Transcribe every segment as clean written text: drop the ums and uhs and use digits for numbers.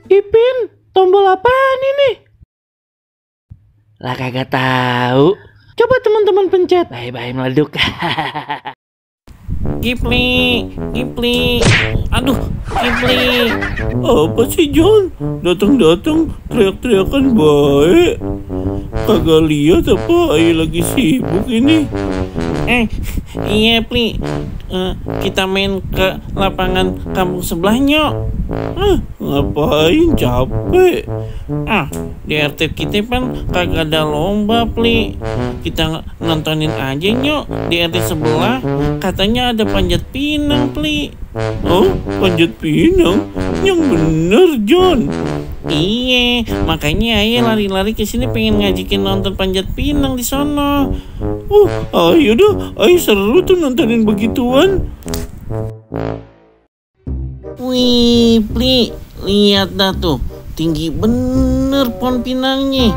Ipin, tombol apaan ini? Lah kagak tahu. Coba teman-teman pencet. Bye-bye meleduk. Kipli, aduh, Kipli. Apa sih John? Datang-datang teriak-teriakan baik. Kagak lihat apa Ayah lagi sibuk ini? Iya Pli, kita main ke lapangan kampung sebelah nyok. Ngapain, capek? Di RT kita kan kagak ada lomba Pli. Kita nontonin aja nyok. Di RT sebelah katanya ada panjat pinang Pli. Oh, panjat pinang? Yang bener John. Iya, makanya Ayah lari-lari ke sini pengen ngajakin nonton panjat pinang di sono. Ayo dah, Ayah seru tuh nontonin begituan. Wih, Pli, lihat dah tuh, tinggi bener pohon pinangnya.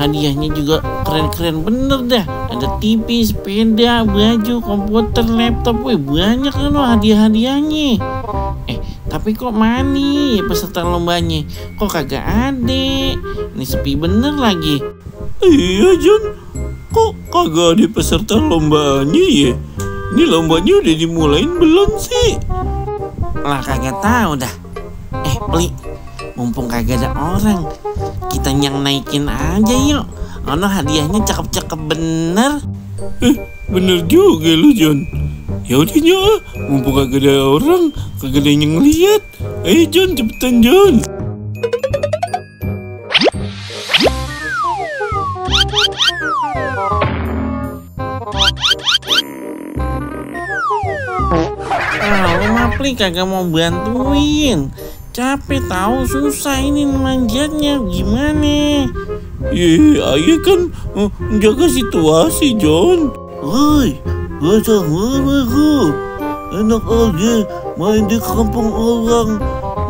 Hadiahnya juga keren-keren bener dah. Ada TV, sepeda, baju, komputer, laptop. Wih, banyak kan hadiah-hadiahnya. Tapi kok mana ya peserta lombanya? Kok kagak ada? Ini sepi bener lagi. Iya John, kok kagak ada peserta lombanya ya? Ini lombanya udah dimulain belum sih? Lah kagak tahu dah. Pli, mumpung kagak ada orang, kita yang naikin aja yuk. Ono hadiahnya cakep-cakep bener. Bener juga lu John. Ya udah nyok, mumpung kagak ada orang, kagak ada yang ngeliat. Ayo John, cepetan John. Pli kagak mau bantuin. Capek tahu, susah ini manjatnya gimana? Ayah kan menjaga situasi John. Woi, gajah mana? Enak aja main di kampung orang,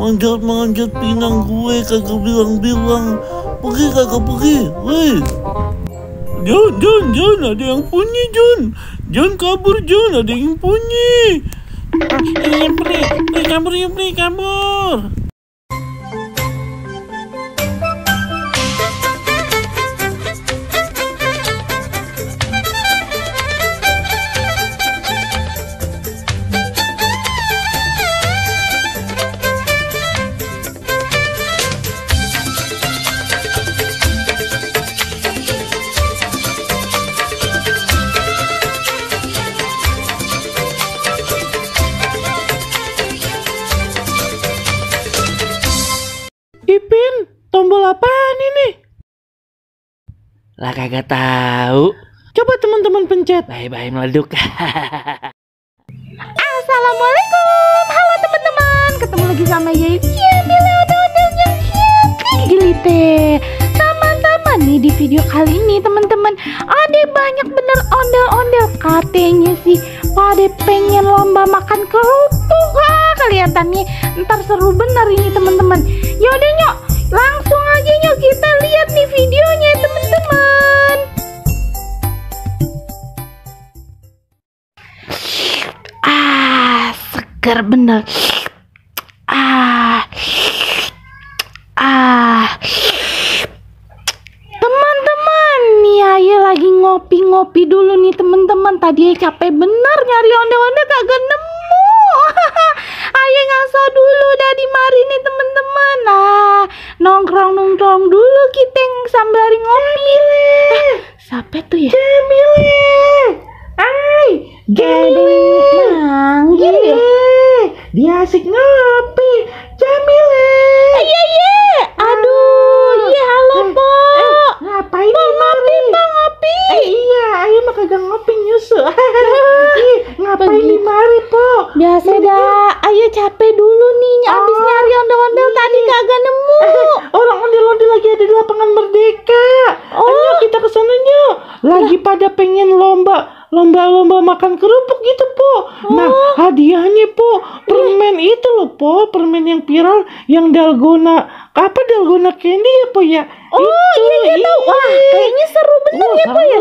manjat-manjat pinang gue kagak bilang-bilang. Pergi kagak pergi, woi. John, ada yang punya John. John kabur John, ada yang punya. Iya Pli, kabur yuk Pli, kabur. Ipin, tombol apaan ini? Lah kagak tahu. Coba teman-teman pencet. Bye-bye meleduk. Assalamualaikum, halo teman-teman. Ketemu lagi sama Yaya ondel-ondel yang gilite. Teman-teman nih, di video kali ini teman-teman ada banyak bener ondel-ondel. Katanya sih pada pengen lomba makan kerupuk. Kelihatannya ntar seru bener ini teman-teman. Yaudah nyok, langsung aja nyok kita lihat nih videonya teman-teman. Segar bener. Teman-teman, nih Ayah lagi ngopi-ngopi dulu nih teman-teman. Tadi capek bener nyari ondel-ondel kagak nemu. Ayah ngaso dulu dah di mari nih teman-teman. Nongkrong dulu kita sambil ngopi. Siapa tuh ya? Jamile. Jamile. Manggil ya? Dia asik ngopi. Jamile. Iya. Aduh, iya halo Po. Ngapain Po ngopi, Po ngopi. Iya, Ayah mah kagak ngopi nyusu. Ngapain di mari Po? Biasa dah, Ayah capek dulu nih. Abis nyari ondel-ondel tadi kagak nemu. Orang ondel-ondel lagi ada di lapangan Merdeka. Ayo kita kesana nyok. Lagi pada pengen lomba makan kerupuk gitu Po. Nah hadiahnya Po permen itu loh Po, permen yang viral yang dalgona apa dalgona candy ya po ya? Oh iya tahu. Wah kayaknya seru bener ya po ya.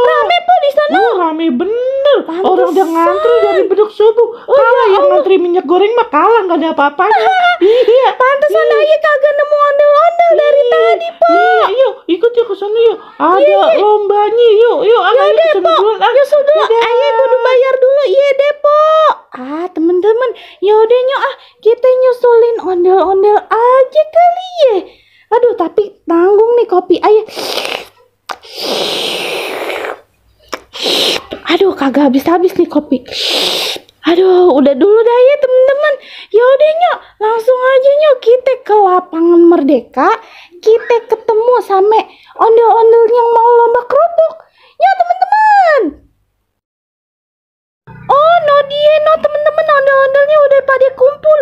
Rame po di sana. Rame bener. Orang udah Pantesan. ngantri dari beduk subuh. Kalah yang ngantri minyak goreng mah kalah, nggak ada apa-apanya. Iya. Pantesan aja kagak nemu ondel-ondel dari tadi po. Iya, yuk ikut yuk ke sana yuk. Ada lombanya yuk. Ayo Yaudah ke sana po, duluan. nyusul dulu. Dadah. Ayah kudu bayar dulu. Iya deh po. Temen-temen, yaudah nyok kita nyusulin ondel-ondel aja kali ya. Aduh tapi tanggung nih kopi ayah. Aduh kagak habis-habis nih kopi. Aduh udah dulu dah ya temen-temen. Yaudah nyok, langsung aja nyok kita ke lapangan Merdeka. Kita ketemu sama ondel-ondel yang mau lomba kerupuk. Ya teman-teman. Oh no teman-teman, ondel-ondelnya udah pada kumpul.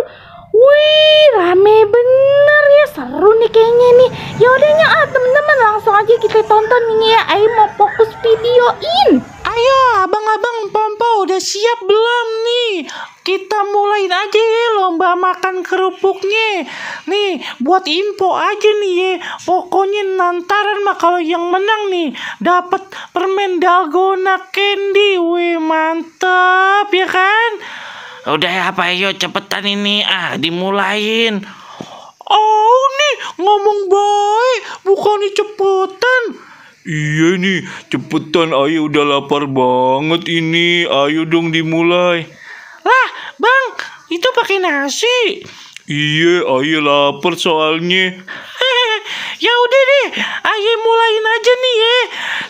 Wih rame bener ya, seru nih kayaknya nih. Yaudahnya teman-teman langsung aja kita tonton nih ya. Ayo mau fokus videoin. Ayo abang-abang Pompo udah siap belum nih? Kita mulain aja ya lomba makan kerupuknya. Nih buat info aja nih ya. Pokoknya nantaran mah kalau yang menang nih dapat permen dalgona candy. Wih mantap ya kan? Udah ya apa ayo cepetan ini dimulain. Oh nih ngomong baik, bukannya cepetan. Iya nih, cepetan ayo udah lapar banget ini. Ayo dong dimulai. Lah bang, itu pakai nasi. Iya, ayo lapar soalnya. Ya udah deh, ayo mulain aja nih ya.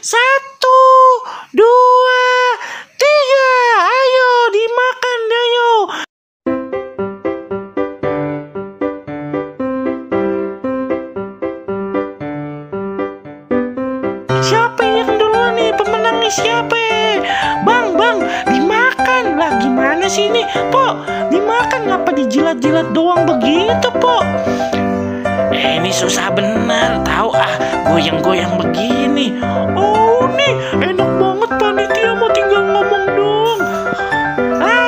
1, 2, 3, ayo dimakan dah yuk. Siapa yang duluan nih pemenangnya siapa? Bang, dimakan lah gimana sih ini? Po, dimakan ngapa dijilat-jilat doang begitu po? Ini susah bener tahu goyang-goyang begini. Oh nih enak banget panitia mau tinggal ngomong doang.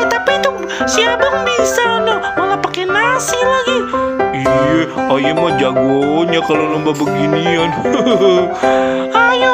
Tapi itu si abang bisa no, malah pakai nasi lagi. Iya, ayo mah jagonya kalau lomba beginian. Ayo